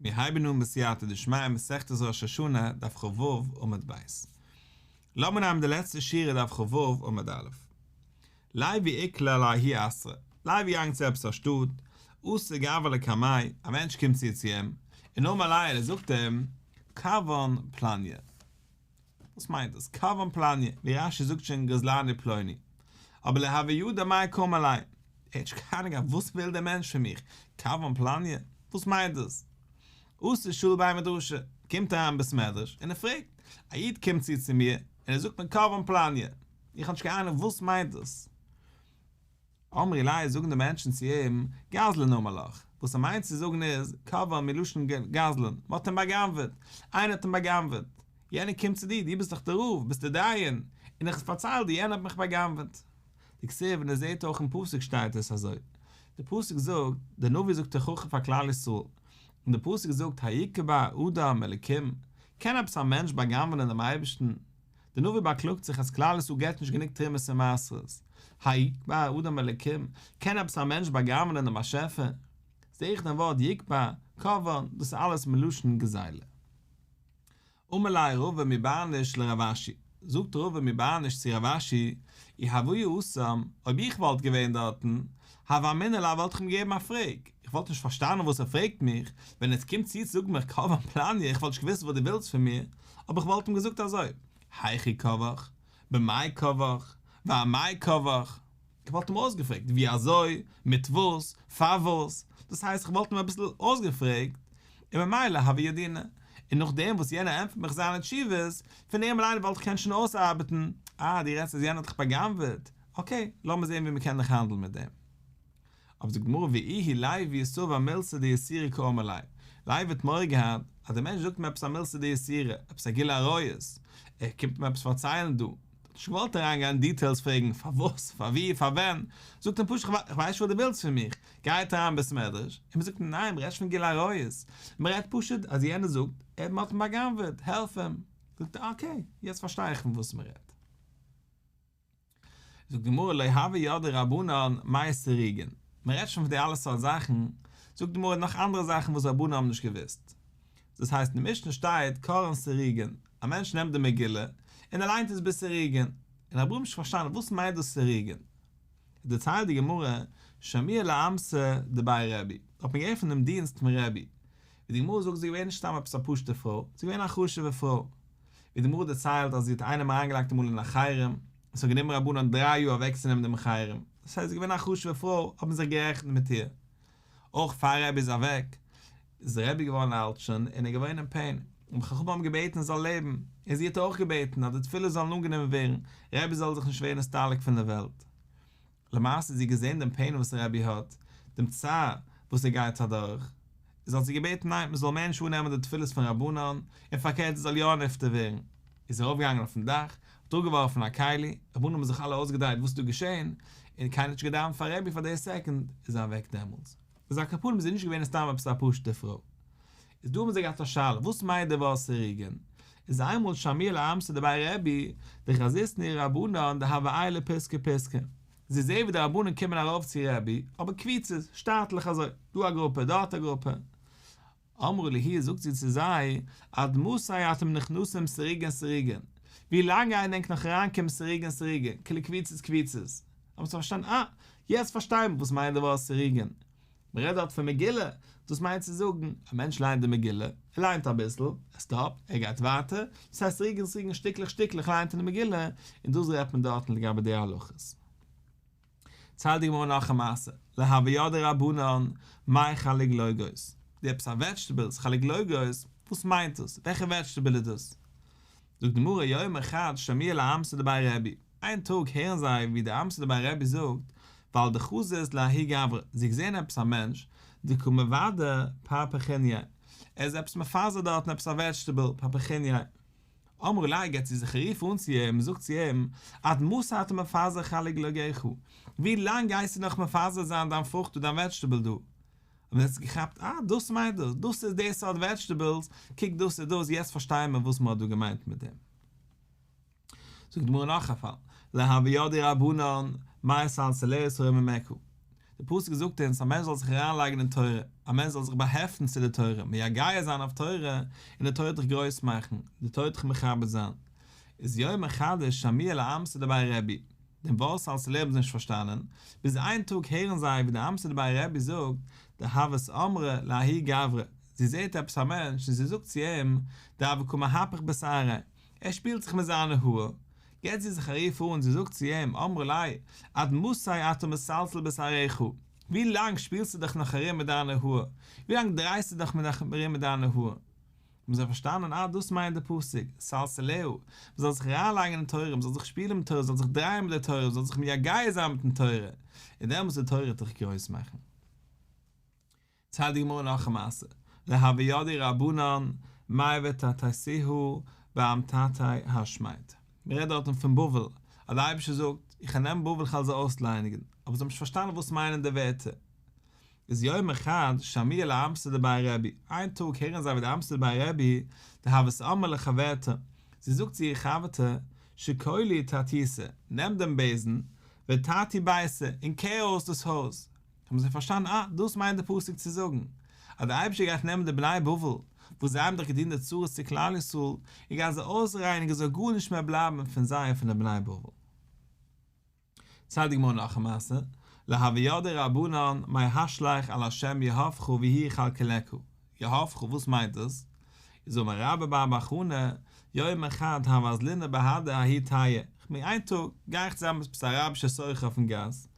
מיר הייבן אן בסייעתא דשמיא מסכת ראש השנה דף כ"ו עמוד ב'. לאמיר נעמען די לעצטע שורה דף כ"ו עמוד א'. לוי איקלע לההוא אתרא, לוי געגאנגען צו עפעס א שטאט, אתא גברא לקמיה, א מענטש קומט צו צו אים, און אמר ליה ער זאגט אים, קבען פלניא. וואס מיינט דאס? קבען פלניא, ווי רש"י זאגט שוין גזלני פלוני. אבער לא הוה ידע מאי קאמר ליה. ער האט נישט קיין אהנונג געהאט וואס וויל דער מענטש פון מיך, קבען פלניא? וואס מיינט דאס? אתא שאיל בי מדרשא, קומט אריין אין בית מדרש און ער פרעגט, א איד קומט צו צו מיר און ער זאגט מיר קבען פלניא, איך האב נישט קיין אהנונג וואס מיינט דאס? אמרי ליה זאגן די מענטשן צו אים, גזלן אמר לך, וואס ער מיינט צו זאגן איז, קבען מלשון גזלן, מען האט אים בא'גנב'עט, איינער האט אים בא'גנב'עט, יענער קומט צו דיר, דו ביסט דאך דער רב, ביסט דער דיין, און איך פארצייל דיר, יענער האט מיך בא'גנב'עט. דכתיב, און ער זעט אויך אין פסוק שטייט עס אזוי, דער פסוק זאגט, דער נביא זאגט תוכחה פאר כלל ישראל, און דער פסוק זאגט היקבע אדם אלקים, קען עפעס א מענטש בא'גנב'ענען דעם אייבערשטן? דער נביא באקלאגט זיך אז כלל ישראל געבט נישט גענוג תרומות און מעשרות, היקבע אדם אלקים, קען עפעס א מענטש בא'גנב'ענען דעם באשעפער? זע איך דעם ווארט יקבע, קבען, דאס איז אלעס מלשון גזילה. אמר ליה רבא מבר נש לרב אשי, זאגט רבא מבר נש צו רב אשי, אי הואי התם, אויב איך וואלט געווען דארטן, הוה אמינא ליה וואלט איך אים געגעבן א פרעג, איך וואלט נישט פארשטאנען וואס ער פרעגט מיך, ווען ער קומט צו צו זאגן מיך קבען פלניא, איך וואלט נישט געוואוסט וואס דו ווילסט פון מיר, אבער איך וואלט אים געזאגט אזוי, היכי קבעך, במאי קבעך, ואמאי קבעך, איך וואלט אים אויסגעפרעגט ווי אזוי, מיט וואס, פארוואס, דאס הייסט איך וואלט אים אביסל אויסגעפרעגט, און ממילא הוה ידעינא, און נאכדעם וואס יענער ענטפערט מיך זיינע תשובות, פון דעם אליין וואלט איך קענען שוין אויסארבעטן, אה דו רעדסט אז יענער האט דיך בא'גנב'עט, אקעי, לאמיר זען ווי מ'קען נאך האנדלן מיט דעם. אבער זאגט די גמרא ואיהו לוי סבר מילתא דאיסורא קאמר ליה, לוי האט מורא געהאט אז דער מענטש זאגט אים עפעס א מילתא דאיסורא, עפעס א גילוי עריות, ער קומט אים עפעס פארציילן דא, ער האט נישט געוואלט אריין גיין אין דיטעילס פרעגן פארוואס, פארווי, פארווען, זאגט אים פשוט איך ווייס נישט וואס דו ווילסט פון מיך, גייט אריין אין בית מדרש, און מען זאגט אים ניין מען רעדט נישט פון גילוי עריות, מען רעדט פשוט אז יענער זאגט ער מען האט אים בא'גנב'עט, העלף אים, זאגט ער אקעי, יעצט פארשטיי איך פון וואס מען רעדט. זאגט די גמרא לא הוו ידעי רבנן מאי סירוגין, מען רעדט שוין פון די אלע סארט זאכן, זאגט די גמרא נאך אנדערע זאכן וואס רבנן האבן נישט געוואוסט, דאס הייסט אין די משנה שטייט קוראין סירוגין, א מענטש נעמט די מגילה און ער ליינט עס בסירוגין, און רבנן האבן נישט פארשטאנען וואס מיינט דאס סירוגין, דערציילט די גמרא, שמעוה לאמתא דבי רבי, האט מען געהערט פון דעם דינסט פון רבי, ווי די גמרא זאגט זי איז געווען נישט סתם עפעס א פשוטע פרוי, זי איז געווען א חשוב'ע פרוי, ווי די גמרא דערציילט אז זי האט איינעם אריינגעלייגט אמאל אין א חרם, און ס'האט גענומען רבנן דריי יאר אוועקצונעמען דעם חרם, דאס הייסט זי איז געווען א חשוב'ע פרוי, האט מען זיך גערעכנט מיט איר. אויך פאר רבי איז אוועק, איז רבי געווארן אלט שוין און ער איז געווען אין פעין, און חכמים האבן געבעטן ער זאל לעבן, און זי האט אויך געבעטן אז די תפילות זאלן אנגענומען ווערן, רבי זאל זיך נישט ווערן נסתלק פון דער וועלט. למעשה האט זי געזען דעם פעין וואס רבי האט, דעם צער וואס ער גייט אדורך, איז האט זי געבעטן ניין מען זאל מער נישט אננעמען די תפילות פון רבנן, און פארקערט זי זאל יא נפטר ווערן, איז זי ארויפגעגאנגען אויפן דאך, האט אראפגעווארפן א כלי, רבנן האבן זיך אלע אויסגעדרייט וואס איז דא געשען, און קיינער האט נישט געדאווענט פאר רבי פאר די סעקונד, איז זי אוועק דעמאלטס. איז על כל פנים איז זי נישט געווען סתם עפעס א פשוטע פרוי. איז דא האבן זיי געהאט א שאלה, וואס מיינט די ווארט סירוגין? איז איינמאל שמעוה לאמתא דבי רבי, דחזיתהו לרבנן דהוו עיילי פיתקא פיתקא. זי זעהט ווי די רבנן קומען ארויף צו רבי, אבער קבוצות, שטאטלעך אזוי, דא א גרופע, דארט א גרופע. אמרה להו זאגט זי צו זיי, עד מתי אתם נכנסים סירוגין סירוגין, ווי לאנג גייען ענק נאך אריינקומען סירוגין סירוגין, כאילו קבוצות קבוצות? האבן זיי פארשטאנען, אה, יעצט פארשטיי מיר וואס מיינט די ווארט סירוגין. מען רעדט דארט פון מגילה, דאס מיינט צו זאגן, א מענטש לייענט די מגילה, ער לייענט אביסל, ער סטאפט, ער גייט ווייטער, דאס הייסט סירוגין סירוגין שטיקלעך שטיקלעך לייענט אין די מגילה, און דאס רעדט מען דארטן לגבי די הלכות. ציילט די גמרא נאך א מעשה, לא הוו ידעי רבנן, מאי חלוגלוגות, די עפעס א וועדזשטעבעלס חלוגלוגות, וואס מיינט דאס? וועלכע וועדזשטעבעל איז דאס? זאגט די גמרא יומא חד שמעוה לאמתא דבי רבי, איין טאג הערן זיי ווי די אמתא דבי רבי זאגט, ווייל דחזית לההוא גברא, זי האט געזען עפעס א מענטש, דקא מבדר פרפחיניא, ער איז עפעס מפזר דארטן עפעס א וועדזשטעבל, פרפחיניא. אמרה ליה געט זי זיך א רוף אן צו אים און זאגט צו אים, עד מתי אתה מפזר חלוגלוגיך, ווי לאנג גייסטו נאך מפזר זיין דיין פרוכט און דיין וועדזשטעבל דא? און זי האט געכאפט, אה, דאס מיינט דאס, דאס איז די סארט וועדזשטעבלס, קוק דאס איז דאס, יעצט פארשטייען מיר וואס מען האט דא געמיינט מיט דעם. זאגט די גמרא נאך א פאל, לא הוו ידעי רבנן, מאי סלסלת הרוממך. די פסוק זאגט אונז א מענטש זאל זיך אריינלייגן אין תורה, א מענטש זאל זיך באהעפטן צו די תורה, מייגע זיין אויף תורה, און די תורה וועט דיך גרויס מאכן, די תורה וועט דיך מכבד זיין. איז יומא חדא שמעוה לאמתא דבי רבי, דעם ווארט סלסליה האבן זיי נישט פארשטאנען, ביז איין טאג הערן זיי ווי די אמתא דבי רבי זאגט, דהוות אמרה לההוא גברא, זי זעט עפעס א מענטש און זי זאגט צו אים, דהוה קא מהפך בשעריה, ער שפילט זיך מיט זיינע האר, געט זי זיך א רוף אן, זי זאגט צו אים, אמרה ליה, עד מתי אתה מסלסל בשערך, ווי לאנג שפילסטו דיך נאך ארום מיט דיינע האר, ווי לאנג דרייסטו דיך נאך ארום מיט דיינע האר? האבן זיי פארשטאנען אה דאס מיינט די פסוק, סלסליה, מען זאל זיך אריינלייגן אין תורה, מען זאל זיך שפילן מיט תורה, מען זאל זיך דרייען מיט די תורה, מען זאל זיך מייגע זיין מיטן תורה, און דעמאלטס די תורה וועט דיך גרויס מאכן. ציילט די גמרא נאך א מעשה, לא הוו ידעי רבנן מאי וטאטאתיה באמתתי השמד. מען רעדט דארטן פון בבל, אז דער אייבערשטער זאגט, איך וועל נעמען בבל איך וועל זיי אויסלייניגן, אבער זיי האבן נישט פארשטאנען וואס מיינען די ווערטער. איז יומא חד שמעוה לאמתא דבי רבי, איין טאג הערן זיי ווי די אמתא דבי רבי, דהוות אמרה לחברתה, זי זאגט צו איר חבר'טע, שקולי טאטיתא, נעם דעם בעזן, וטאטי ביתא, און קער אויס דאס הויז. האבן זיי פארשטאנען, אה, דאס מיינט די פסוק צו זאגן, אז דער אייבערשטער גייט נעמען די בני בבל, וואס זיי האבן דאך געטון די צרות צו כלל ישראל, און גייט זיי אויסרייניגן עס זאל גארנישט מער בלייבן פון זיי פון די בני בבל. ציילט די גמרא נאך א מעשה, לא הוו ידעי רבנן מאי השלך על השם יהבך והוא יכלכלך, יהבך וואס מיינט דאס? איז אמר רבה בר בר חנה, יומא חד הוה אזלינא בהדי ההוא טייעא, כ'בין איין טאג גיי איך צוזאמען מיט עפעס א אראבישע סוחר אויפן גאס,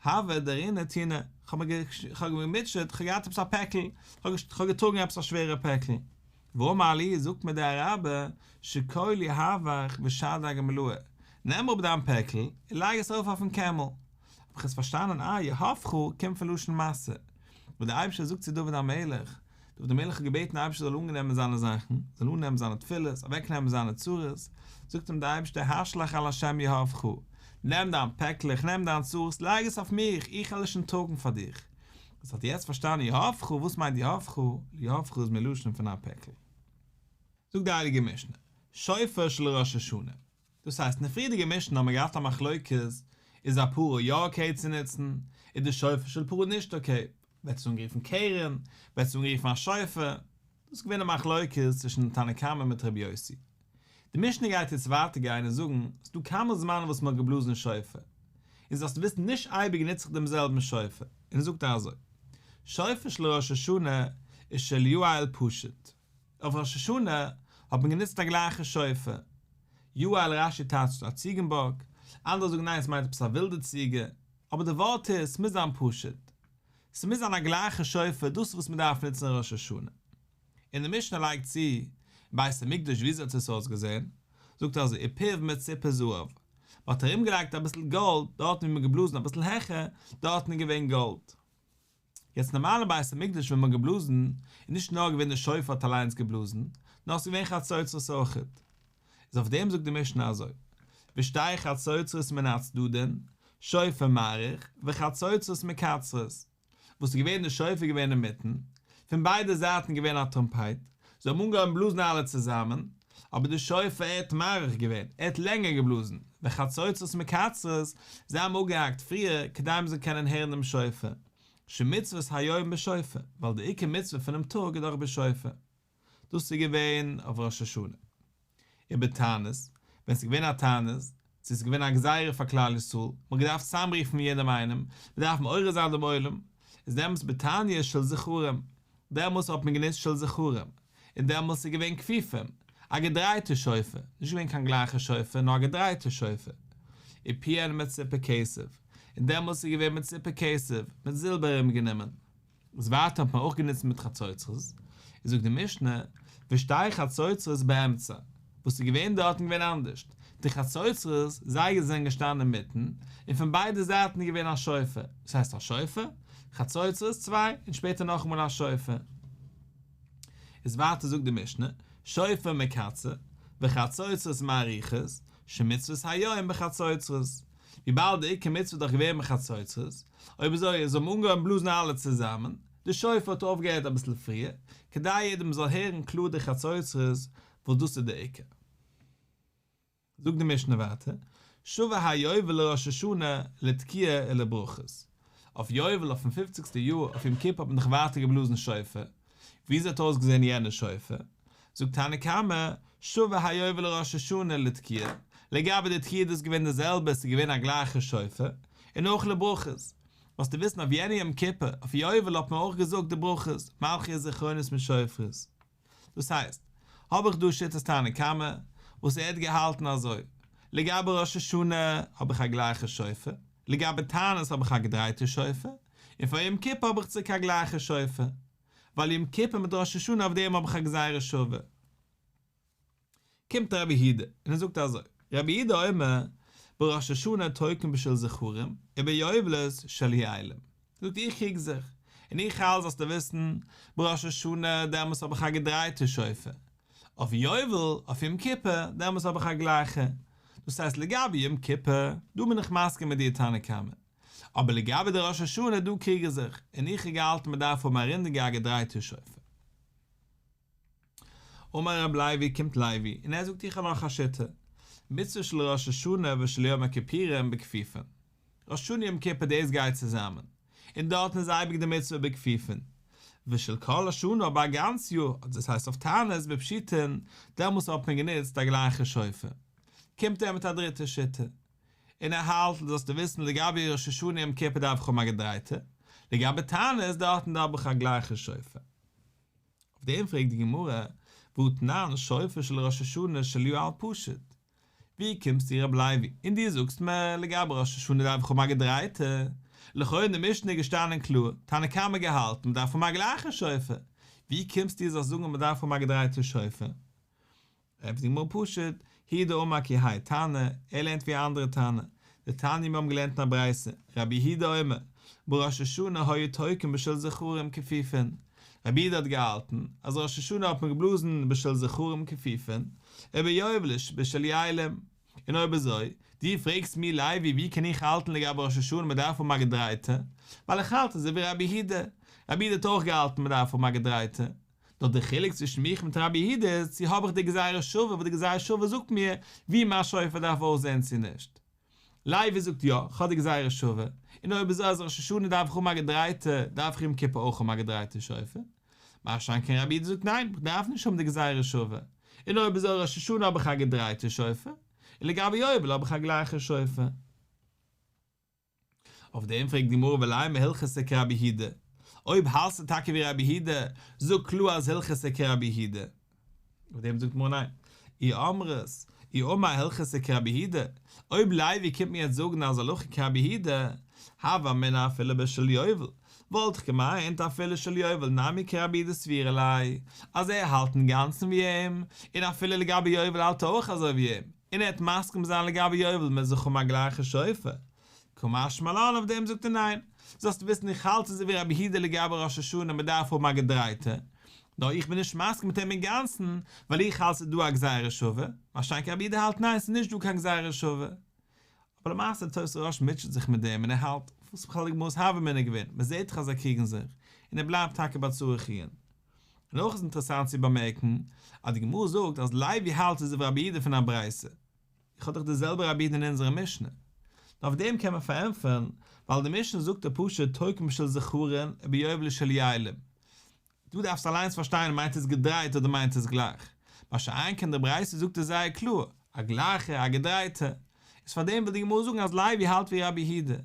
הוה דרעינא טונא, כ'האב מיר געמוטשעט, כ'האב געהאט עפעס א פעקל, כ'האב געטראגן עפעס א שווערע פעקל, ואמר לי, זאגט מיר דער אראבער, שקול יהבך ושדי אגמלאי, נעם אראפ דיין פעקל און לייג עס ארויף אויפן קעמל. האב איך עס פארשטאנען, אה, יהבך קומט פון לשון משא, וואס דער אייבערשטער זאגט צו דוד המלך, דוד המלך האט געבעטן דער אייבערשטער זאל אננעמען זיינע זאכן, זאל אננעמען זיינע תפילות, אוועקנעמען זיינע צרות, זאגט אים דער אייבערשטער, השלך על השם יהבך, נעם דיין פעקלעך, נעם דיין צרות, לייג עס אויף מיך, איך וועל עס שוין טראגן פאר דיך. דאס האט יעצט פארשטאנען יהבך, וואס מיינט יהבך? יהבך איז מלשון פון א פעקל. זאגט די הייליגע משנה, שופר של ראש השנה. דאס הייסט אין די פריערדיגע משנה האבן מיר געהאט א מחלוקת, איז א פרה יא אקעי צו נוצן, איז די שופר של פרה נישט אקעי, ווערט עס אנגערופן קרן, ווערט עס אנגערופן א שופר, דאס איז געווען א מחלוקת צווישן תנא קמא מיט רבי יוסי. די משנה גייט יעצט ווייטער גיין און זאגן, ס'איז דא כמה זמנים וואס מ'האט געבלאזן שופר, און זאלסט וויסן נישט אייביג נוץ איך דעם זעלבן שופר, און ער זאגט אזוי, שופר של ראש השנה איז של יעל פשוט, אויף ראש השנה האט מען גענוצט א גלייכע שופר, יעל רש"י טייטשט א ציגנבאק, אנדערע זאגן ניין עס מיינט עפעס א ווילדע ציגע, אבער די ווארט איז ס'מוז זיין פשוט, ס'מוז זיין א גלייכע שופר דאס איז וואס מ'דארף נוצן ראש השנה. און די משנה לייגט צו, בית המקדש וויאזוי האט עס אויסגעזען? זאגט ער אזוי ופיו מצופה זהב, מ'האט ארומגעלייגט אביסל גאלד דארטן ווי מ'האט געבלאזן אביסל העכער, דארטן איז געווען גאלד. יעצט נארמאל אין בית המקדש ווען מ'האט געבלאזן, איז נישט נאר געווען די שופר האט אליינס געבלאזן, נאר ס'איז געווען חצוצרות אויכעט. איז אויף דעם זאגט די משנה אזוי, ושתי חצוצרות מן הצדדין, שופר מאריך, וחצוצרות מקצרות, וואס איז געווען די שופר געווען אינמיטן, פון ביידע זייטן געווען א טראמפייט, זיי האבן אנגעהויבן בלאזן אלע צוזאמען, אבער די שופר ער האט מאריך געווען, ער האט לענגער געבלאזן, וחצוצרות מקצרות, זיי האבן אפגעהאקט פריער כדי מען זאל קענען הערן דעם שופר, שמצוות היום בשופר, ווייל די עיקר מצוה פונעם טאג איז דאך בשופר. דאס איז געווען אויף ראש השנה. ובתענית, ווען ס'איז געווען א תענית, צו ס'איז געווען א גזירה פאר כלל ישראל, מ'האט געדארפט צוזאמרופן יעדעם איינעם, מ'דארף מעורר זיין דעם עולם, איז דעמאלטס בתענית של זכרים, דעמאלטס האט מען גענוצט של זכרים, און דעמאלטס איז געווען כפופים, א געדרייטע שופר, נישט געווען קיין גלייכע שופר, נאר א געדרייטע שופר. ופיהן מצופה כסף, און דעמאלטס איז געווען מצופה כסף, מיט זילבער ארומגענומען. וואס ווייטער האט מען אויך גענוצט מיט חצוצרות, איז זאגט די משנה, ושתי חצוצרות באמצע, וואס איז געווען דארטן געווען אנדערשט, די חצוצרות, זיי זענען געשטאנען אינמיטן, און פון ביידע זייטן איז געווען א שופר, דאס הייסט א שופר, חצוצרות צוויי, און שפעטער נאכאמאל א שופר. איז ווייטער זאגט די משנה, שופר מקצר, וחצוצרות מאריכות, שמצוות היום בחצוצרות, וויבאלד די עיקר מצוה איז דאך געווען בחצוצרות, אויב אזוי זיי האבן אנגעהויבן בלאזן אלע צוזאמען, די שופר האט אויפגעהערט אביסל פריער, כדי יעדער זאל הערן קלאר די חצוצרות וואס דאס איז די עיקר. זאגט די משנה ווייטער, שווה היובל לראש השנה לתקיעה ולברכות. אויף יובל אויפן פופציגסטע יאר אויף יום כיפור האט מען דאך ווייטער געבלאזן שופר, וויאזוי האט אויסגעזען יענע שופר? זאגט תנא קמא, שווה היובל לראש השנה לתקיעה, לגבי די תקיעה איז דאס געווען די זעלבע, עס איז געווען א גלייכע שופר, און אויך לברכות. זאלסטו וויסן אויף יענע יום כיפור, אויף יובל האט מען אויך געזאגט די ברכות, מלכיות זכרונות מיט שופרות. דאס הייסט, האב איך דא שיטת תנא קמא, וואס ער האט געהאלטן אזוי, לגבי ראש השנה האב איך א גלייכע שופר, לגבי תענית האב איך א געדרייטע שופר, און פאר יום כיפור האב איך צוריק א גלייכע שופר, ווייל יום כיפור מיט ראש השנה אויף דעם האב איך א גזירה שווה. קומט רבי יהודה און ער זאגט אזוי, רבי יהודה אומר, בראש השנה תוקעין בשל זכרים וביובלות של יעלים. זאגט איך קריג זיך, און איך האלט זאלסטו וויסן, בראש השנה דעמאלס האב איך א געדרייטע שופר, אויף יובל, אויף יום כיפור, דעמאלס האב איך א גלייכע. דאס הייסט לגבי יום כיפור, דא בין איך מסכים מיט דיר תנא קמא. אבער לגבי די ראש השנה דא קריג איך זיך, און איך האב געהאלטן מען דארף האבן א רינדיגע א געדרייטע שופר. אמר רב לוי קומט לוי און ער זאגט איך האב נאך א שיטה, מצוה של ראש השנה ושל יום הכיפורים בכפיפין, ראש השנה יום כיפור דאס גייט צוזאמען, און דארטן איז אייביג די מצוה בכפיפין, ושל כל השנה אבער א גאנץ יאר, דאס הייסט אויף תענית בפשוטין, דעמאלס האט מען גענוצט א גלייכע שופר. קומט ער מיט א דריטע שיטה, און ער האלט זאלסטו וויסן לגבי ראש השנה יום כיפור דארף איך האבן א געדרייטע, לגבי תענית דארטן דארף איך א גלייכע שופר. אויף דעם פרעגט די גמרא, והתנן שופר של ראש השנה של יעל פשוט, ווי קומסטו רב לוי און דו זאגסט מיר לגבי ראש השנה דארף איך האבן א געדרייטע, לכאו' אין די משנה איז געשטאנען קלאר, תנא קמא געהאלטן מ'דארף האבן א גלייכע שופר, ווי קומסטו זאלסט זאגן אז מ'דארף האבן א געדרייטע שופר? ענטפערט די גמרא פשוט, הוא דאמר כי האי תנא, ער לערנט ווי א אנדערע תנא, דתניא מיר האבן געלערנט אין א ברייתא, רבי יהודה אומר, בראש השנה היו תוקעין בשל זכרים כפופין, רבי יהודה האט געהאלטן אז ראש השנה האט מען געבלאזן בשל זכרים כפופין, וביובלות בשל יעלים, און אויב אזוי, דו פרעגסט מיר לוי ווי קען איך האלטן לגבי ראש השנה מען דארף האבן א געדרייטע, ווייל איך האלט אזוי ווי רבי יהודה, רבי יהודה האט אויך געהאלטן מען דארף האבן א געדרייטע, נאר די חילוק צווישן מיך מיט רבי יהודה איז צו האב איך די גזירה שווה וואס די גזירה שווה זאגט מיר ווי מיין שופר דארף אויסזען צו נישט. לוי זאגט יא, כ'האב די גזירה שווה, און אויב אזוי אז ראש השנה דארף איך האבן א געדרייטע דארף איך יום כיפור אויך האבן א געדרייטע שופר. מה שאין כן רבי יהודה זאגט ניין, כ'דארף נישט האבן די גזירה שווה, און אויב אזוי ראש השנה האב איך א געדרייטע שופר, און לגבי יובל האב איך א גלייכע שופר. אויף דעם פרעגט די גמרא ולימא הלכתא כרבי יהודה, אויב האלסטו טאקע ווי רבי יהודה, זאג קלאר אז הלכתא כרבי יהודה. אויף דעם זאגט די גמרא ניין, אי אמרת, אי אמר הלכתא כרבי יהודה, אויב לוי קומט מיר יעצט זאגן אז הלכה כרבי יהודה, הוה אמינא אפילו בשל יובל, וואלט איך געמיינט אפילו של יובל נמי כרבי יהודה סבירא ליה, אז ער האלט אינגאנצן ווי אים, און אפילו לגבי יובל האלט ער אויך אזוי ווי אים, און ער וועט מסכים זיין לגבי יובל מוז איך האבן א גלייכע שופר. קא משמע לן אויף דעם זאגט ער ניין, זאלסט וויסן איך האלט אזוי ווי רבי יהודה לגבי ראש השנה מען דארף האבן א געדרייטע, נאר איך בין נישט מסכים מיט אים אינגאנצן ווייל איך האלט ס'איז דא א גזירה שווה, מה שאין כן רבי יהודה האלט ניין ס'איז נישט דא קיין גזירה שווה. אבער למעשה תוס' הרא"ש מוטשעט זיך מיט דעם און ער האלט, וואס בכלל די גמרא'ס הוה אמינא געווען, מען זעט דאך אז זיי קריגן זיך, און ער בלייבט טאקע ביי צריך עיון. און אויך איז אינטערעסאנט צו באמערקן אז די גמרא זאגט אז לוי האלט אזוי ווי רבי יהודה פון א ברייתא. איך האב דאך די זעלבע רבי יהודה אין אונזערע משנה. נאר אויף דעם קען מען פארענטפערן, ווייל די משנה זאגט דאך פשוט תוקעין בשל זכרים וביובלות של יעלים. דו דארפסט אליינס פארשטיין מיינט עס געדרייט אדער מיינט עס גלייך. מה שאין כן די ברייתא זאגט עס זייער קלאר, א גלייכע, א געדרייטע. איז פאר דעם וויל די גמרא זאגן אז לוי האלט ווי רבי יהודה.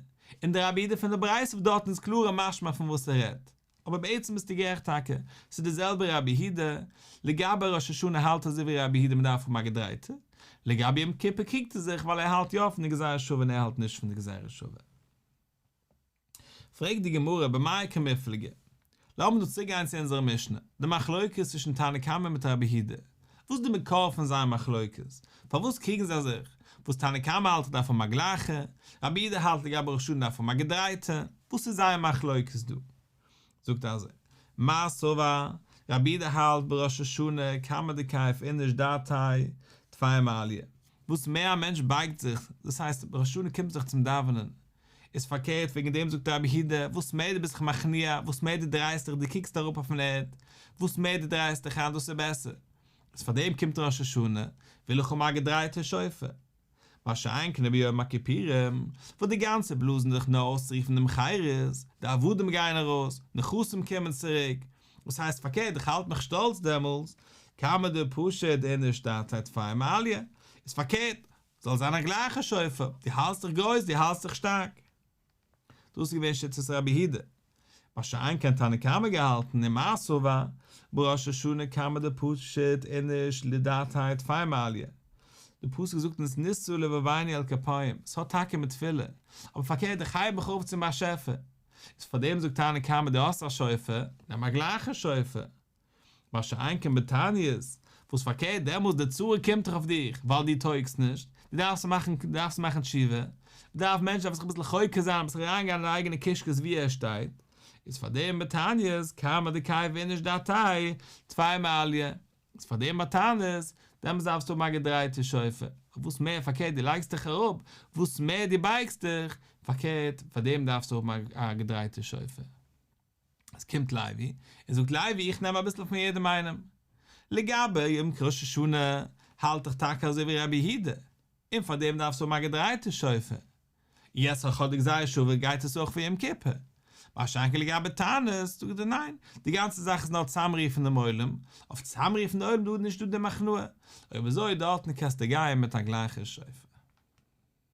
און די רבי יהודה פון די ברייתא וואס דארטן איז קלארער משמע פון וואס ער רעדט. אבער בעצם ביסטו גערעכט טאקע, ס'איז די זעלבע רבי יהודה, לגבי ראש השנה האלט אזוי ווי רבי יהודה מ'דארף האבן א געדרייטע, לגבי יום כיפור קריגט ער זיך ווייל ער האלט יא פון די גזירה שווה און ער האלט נישט פון די גזירה שווה. פרעגט די גמרא במאי קמיפלגי, לאמיר דא צוריק גיין צו אונזערע משנה, די מחלוקת צווישן תנא קמא מיט רבי יהודה, וואס איז די מקור פון זייער מחלוקת? פארוואס קריגן זיי זיך? וואס תנא קמא האלט דארף האבן א גלייכע, רבי יהודה האלט לגבי ראש השנה דארף האבן א געדרייטע, וואס איז זייער מחלוקת דא? זאגט ער אזוי, מר סבר, רבי יהודה האלט בראש השנה כמה דכייף איניש דעתיה טפי מעליא, וואס מער א מענטש בייגט זיך, דאס הייסט ראש השנה קומט זיך צום דאווענען, איז פארקערט וועגן דעם זאגט רבי יהודה, וואס מער דו ביסט זיך מכניע, וואס מער דו דרייסט דיך, דו קוקסט אראפ אויפן ערד, וואס מער דו דרייסט דיך איין דאס איז בעסער. איז פאר דעם קומט ראש השנה, וויל איך האבן א געדרייטע שופר. מה שאין כן ביום הכיפורים, וואס די גאנצע בלאזן איז דאך נאר אויסצורופן דעם חירות, די עבדים גייען ארויס, נכסים קומען צוריק, וואס הייסט פארקערט איך האלט מיך שטאלץ דעמאלס, כמה דפשיט איניש דעתיה טפי מעליא, איז פארקערט, זאל זיין א גלייכע שופר, דו האלסט דיך גרויס, דו האלסט דיך שטארק. דאס איז געווען שיטת רבי יהודה. מה שאין כן תנא קמא געהאלטן ומר סבר, בראש השנה כמה דפשיט איניש לדעתיה טפי מעליא. די פסוק זאגט אונז נשא לבבנו אל כפים, ס'האט טאקע מיט תפילה, אבער פארקערט איך הייב מיך אויף צום באשעפער. איז פארדעם זאגט תנא קמא דו האסט א שופר, נעם א גלייכע שופר. מה שאין כן בתענית, וואס פארקערט דעמאלס די צרה קומט דאך אויף דיך ווייל דו טויגסט נישט, דו דארפסט מאכן דו דארפסט מאכן תשובה, דארף מענטש דארף זיך אביסל חוקר זיין אביסל אריינגיין אין די אייגענע קישקעס ווי ער שטייט, איז פארדעם בתענית כמה דכייף איניש דעתיה טפי מעליא, איז פארדעם בתענית, דעמאלס דארפסטו האבן א געדרייטע שופר, וואס מער פארקערט דו לייגסט דיך אראפ, וואס מער דו בייגסט דיך, פארקערט פארדעם דארפסטו האבן א געדרייטע שופר. עס קומט לוי, און זאגט לוי איך נעם אביסל פון יעדעם איינעם. לגבי יום ראש השנה האלט איך טאקע אזוי ווי רבי יהודה, און פאר דעם דארפסטו האבן א געדרייטע שופר. יעצט איך האב די גזירה שווה גייט עס אויך פאר יום כיפור. מה שאין כן לגבי תענית, זאגט ער ניין, די גאנצע זאך איז נאר צאמרופן דעם עולם, אויף צאמרופן די עולם דא איז נישטא דעם הכנעה, אויב אזוי דארטן קענסטו גיין מיט א גלייכע שופר.